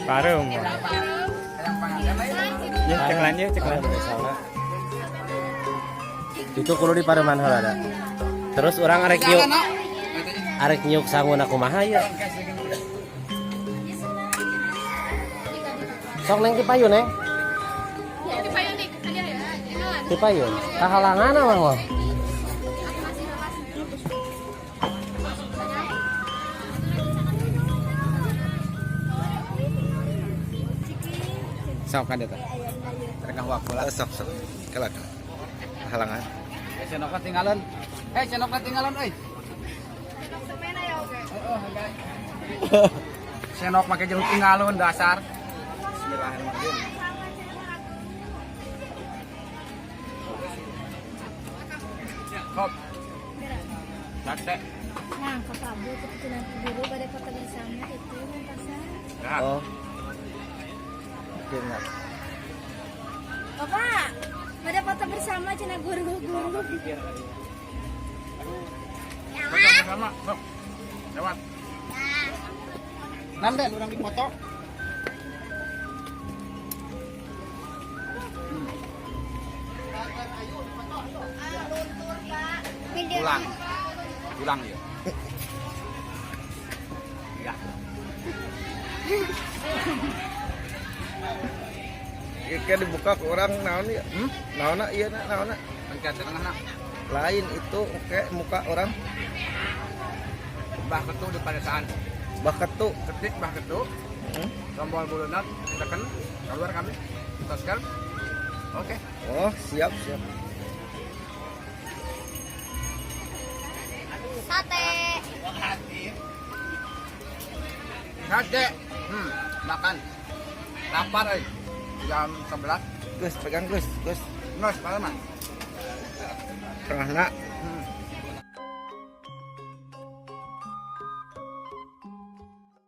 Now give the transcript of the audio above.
Pareum. Ya, ceklan ya, ceklan. Itu kudu di pareuman heula da. Terus urang arek nyiuk sanguna kumaha ya? Sok, Neng, ti payun, Neng. Ti payun. Kahalangan apa mah? Sok kan eta. Tengah waktu lah. Sok sok. Kela kela. Halangan. Eh, sendokna tinggalan. Eh, sendokna tinggalan euy. Sendok make jeruk tinggalun dasar. Bismillahirrahmanirrahim. Sok. Sate. Nah, ke Prabu kebetulan guru pada foto bersama itu pasar. Nah, Oh. Oke, enggak. Bapak, pada foto bersama cenah guru-guru. Foto bersama, sok. Lewat. Nan den urang dipoto. Pulang. Pulang ya. Ya. Ieu dibuka ke orang naon ya? Hmm? Naonna ieu na naonna? Pencet tengah nak. Lain itu oke muka orang. Bah Ketu di pedesaan. Bah Ketu. Ketik Bah Ketu. Tombol bulunan tekan keluar kami. Toskan. Oke. Oh, siap siap. Sate. Sate. Makan. Lapar euy. Jam 11. Gus, pegang Gus, Gus. Nus, mana? Tengahna.